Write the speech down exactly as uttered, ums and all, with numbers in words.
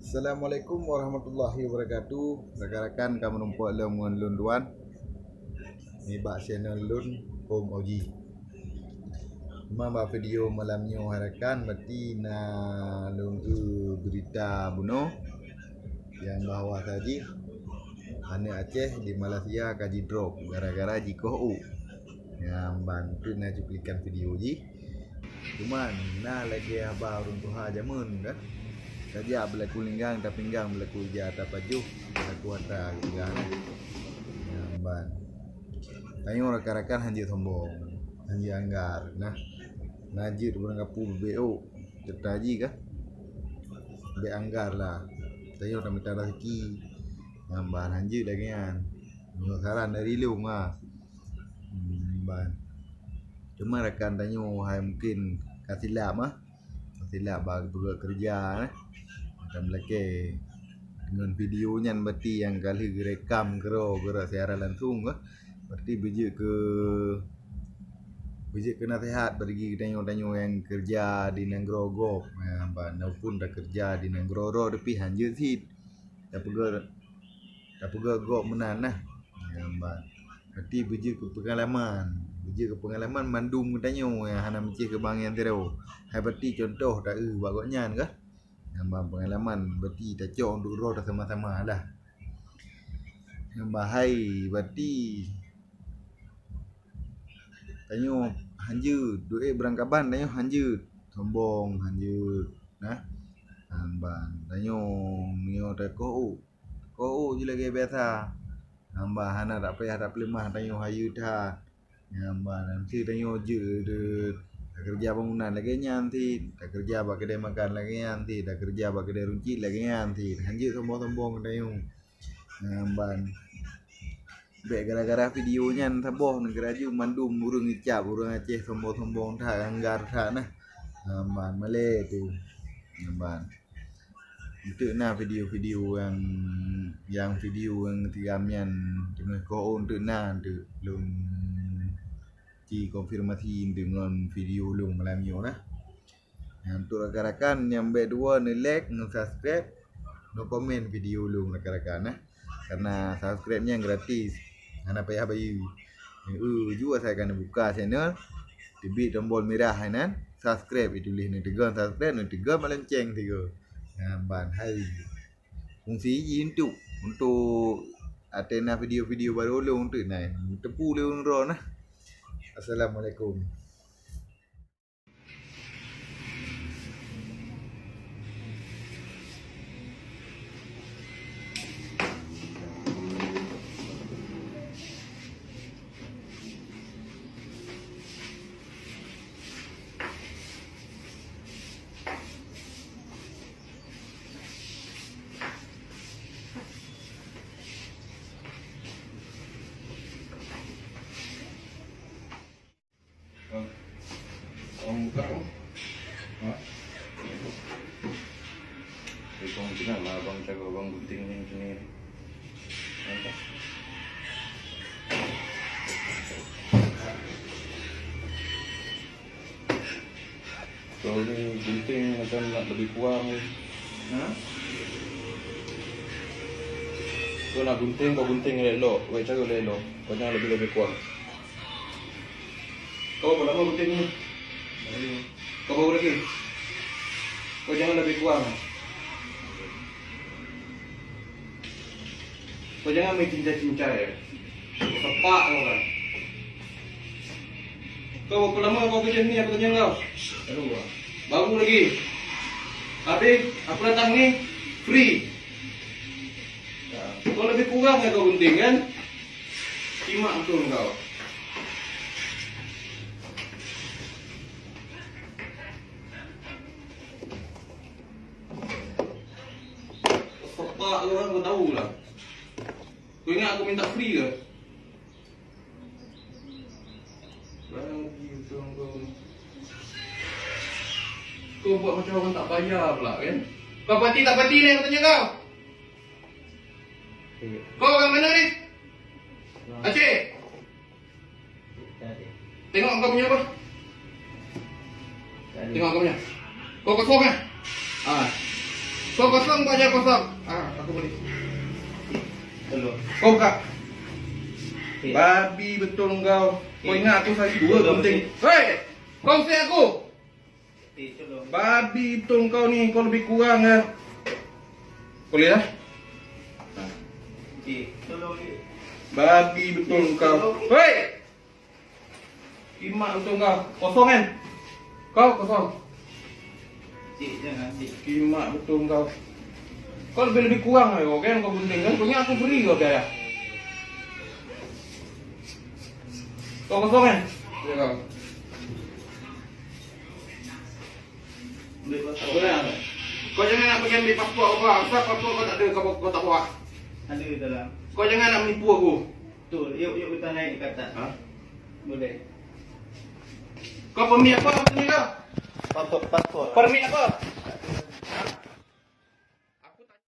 Assalamualaikum warahmatullahi wabarakatuh. Rakan-rakan ka meurumpok lom ngon lôn tuan nibak channel lôn Om Oji. Cuma bak video malam nyoe hai rakan, berarti na lôn eu berita bunoe nyang bahwa saji aneuk Aceh di Malaysia ka jidrop gara-gara jikoh ôk. Nyan ban tu na cuplikan video jih. Cuman na lagèe haba ureueng tuha jameun kan. Tajak beulaku linggang, tapinggang beulaku ija, tapajoh beulaku ata geupeugah nah. Nyan ban. Tanyoe rakan-rakan hanjeuet sombong, hanjeuet anggar nah. Na jeuet ureueng kapu beubeuk, teuta jih kah? Bèk anggar lah. Tanyoe tamita raseuki. Nyan ban hanjeuet lagèe nyan. Nyoe saran dari lôn ah. Hmm, ban. Cuma rakan tanyoe hai mungkin ka silap ah. Ka silap bak geupeugah keureuja eh. Macam lakèe ngon video nyan berarti nyang ka lheueh geurekam keudroe geurok siaran langsung eh. Berarti beujeuet keu beujeuet keu naseuhat bagi tanyoe-tanyoe nyang keureuja di nanggroe gob. Ya, ban, walaupun takeureuja di nanggroe droe tapi hanjeuet cit. Tapeugah, tapeugah gob meunan nah. Nyan ban. Berarti beujeuet keu peungalaman. Beujeuet keu peungalaman mandum geutanyoe nyang hana meucéh keu bangai sidroe. Hai berarti contoh taeu bak gobnyan kah? Nyan ban peungalaman berarti tacok untuk droe tasama-sama lah. Nyan ban hai berarti tanyoe hanjeuet, duek beurangkaban tanyoe hanjeuet. Sombong hanjeuet. Nah, nyan ban tanyoe meunyoe takoh ôk, takoh ôk jih lagèe biasa. Nyan ban hana tapayah tapeuleumah tanyoe hayeue that. Nyan ban, nanti tanyoe jeuet takeureuja bangunan lagèe nyan cit, takeureuja bak keudè makan lagèe nyan cit, takeureuja bak keudè runcit lagèe nyan cit. Hanjeuet sombong-sombong tanyoe. Nyan ban. Bèk gara-gara video nyan saboh neugeuraju mandum ureueng icap ureueng Aceh sombong-sombong that, anggar that nah. Nyan ban, malèe tu. Nyan ban. Eunteuk na video-video nyang, nyang video nyang tigam nyan teungoh koh eunteuk na eunteuk lôn ci konfirmasi eunteuk ngon video lôn malam nyoe nah. Nah, untuk rakan-rakan nyang bèk dua neu-like, neu-subscribe, neukomen video lôn rakan-rakan nah. Karena subscribe nyan gratis, hana payah bayeue. Neu-eu ju asai ka neubuka channel, teubiet tombol mirah hai nan, subscribe, ituléh neuteugön subscribe, neuteugön bak lonceng sigoe. Nah, ban hai. Fungsi jih untuk, untuk ateueh na video-video barô lôn untuk na, teupeu lé ureueng droe nah. Assalamualaikum. Abang buka tu. Ha? Abang kenal lah abang cara abang gunting ni macam ni. Nampak? Kalau ni gunting macam nak lebih kurang ni. Ha? Kau nak gunting, kau gunting elok-elok. Wek cara elok-elok. Kau jangan lebih-lebih kurang. Kau berapa lama gunting ni? Kau baru lagi? Kau jangan lebih kurang. Kau jangan main cincai-cincai. Kau sepak kau kan. Kau berapa lama kau kerja ni, aku tanya kau? Baru lah. Baru lagi. Habis, aku datang ni, free. Kau lebih kurang ya kau gunting kan? Simak betul kau. Sepak kau kan, kau tahu lah. Kau ingat aku minta free ke? Lagi utang kau ni. Kau buat macam orang tak bayar pula kan? Kau pati tak pati ni aku tanya kau? Kau orang mana ni? Aceh? Tengok kau punya apa? Tengok kau punya. Kau kosong kan? Ah. Kau kosong, banyak kosong. Ah, aku boleh. Tolong. Kau buka. Okey. Babi betul engkau. Kau ingat aku saja dua penting. Okey. Hei! Kau usik aku. Babi betul kau ni, kau lebih kurang ya. Boleh lah. Okey, tolong ni. Babi betul kau. Hei! Kimak betul kau. Kosong kan? Kau kosong. Cik, jangan, cik. Kimak betul kau. Kau lebih-lebih kurang lah kau kan, kau gunting kan. Kau ingat aku free kau biaya. Kau kosong kan? Ya kau. Kau jangan nak pergi ambil paspor kau, asal paspor kau tak ada, kau, kau tak bawa. Ada dalam. Kau jangan nak menipu aku. Betul, yuk, yuk kita naik ke atas. Ha? Boleh. Kau permit apa kau sini kau? Paspor, paspor. Permit apa?